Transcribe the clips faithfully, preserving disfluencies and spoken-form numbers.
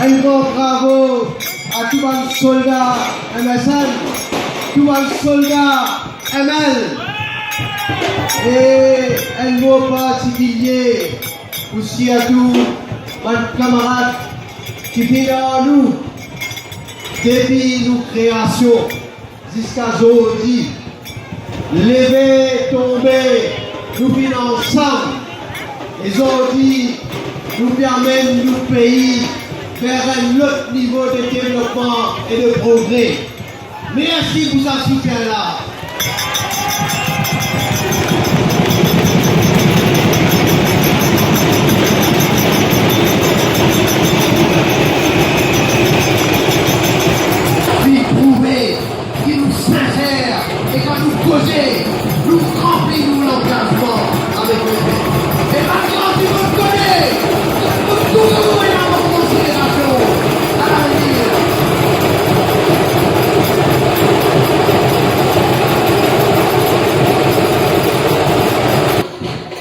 Enn gran bravo a tou bann solda M S N, tou bann solda M L, e enn mo partikilie pou sirtou bann kamarad ki finn ar nou depi nou kreasion ziska zordi. Leve, tonbe, nou vinn ansam. E zordi, nou pe amenn nou pei ver enn lot nivo de devlopman e de progre. Mersi pou sa soutien la. Finn prouve ki nou sinser e kan nou koze, nou ranpli nou langazman avek lepep. E malgre tou dimoun kone, nou touzour ena bann konsiderasion a lavenir.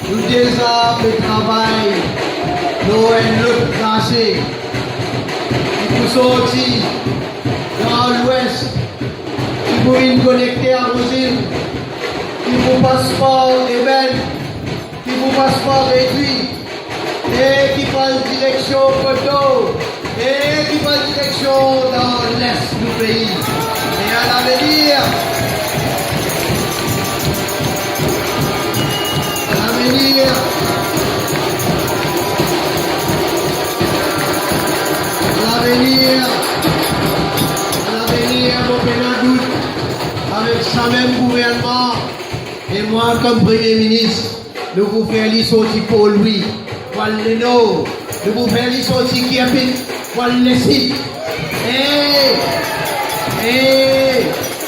Nou deza pe travay lor enn lot trase ki pou sorti dan Lwes, ki pou vinn konekte a Rozil, ki pou pas par Ebèn, ki pou pas par Redwi, e ki pou al direksion Koto, e ki pou al direksion dan les nou pei. E a lavenir, a lavenir, a lavenir, a lavenir, mo pena dout, avek sa mem gouvernman, e mwa kom Premie Minis, nou pou fer li sorti Port Louis, pou al Lenor, nou pou fer li sorti Kirpik, pou al Lesid. E, e,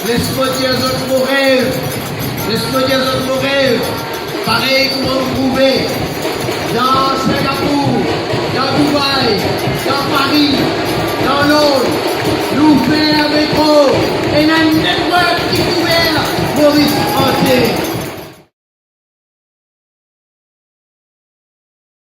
les mo dir zot mo rev, les mo dir zot mo rev, parey kouma nou trouve dan Singapour, dan Dubai, dan Pari, dan Lond, nou fer metro, ena network ki kouver Moris antie.